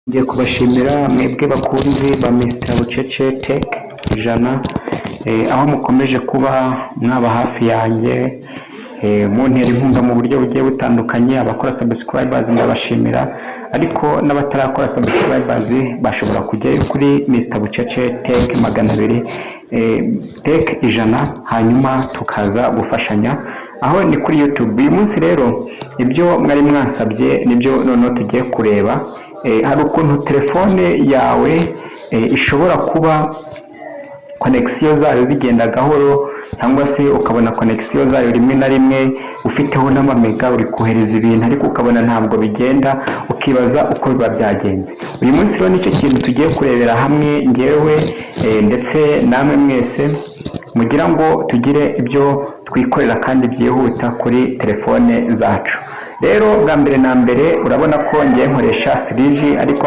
Ngiye kubashimira mwebwe bakunzi ba Mr Bucece Tech 100, aho mukomeje kuba mwaba hafi yanjye, muntera inkunga mu buryo bugiye butandukanye. Abakora subscribers ndabashimira, ariko n'abatarakora subscribers bashobora kujyayo kuri Mr Bucece Tech 200, Tech 100, hanyuma tukaza gufashanya. Aho ni kuri YouTube. Uyu munsi rero ibyo mwari mwansabye nibyo noneho tugiye kureba. Hari ukuntu telefone yawe ishobora kuba connexion zayo zigenda gahoro, cyangwa se ukabona connexion zayo rimwe na rimwe ufiteho n'amamega, uri kohereza ibintu ariko ukabona ntabwo bigenda, ukibaza uko biba byagenze. Uyu munsi rero nicyo kintu tugiye kurebera hamwe ngewe ndetse namwe mwese, mugira ngo tugire ibyo twikorera kandi byihuta kuri telefone zacu. Rero bwa mbere na mbere urabona ko ngiye nkoresha 3G, ariko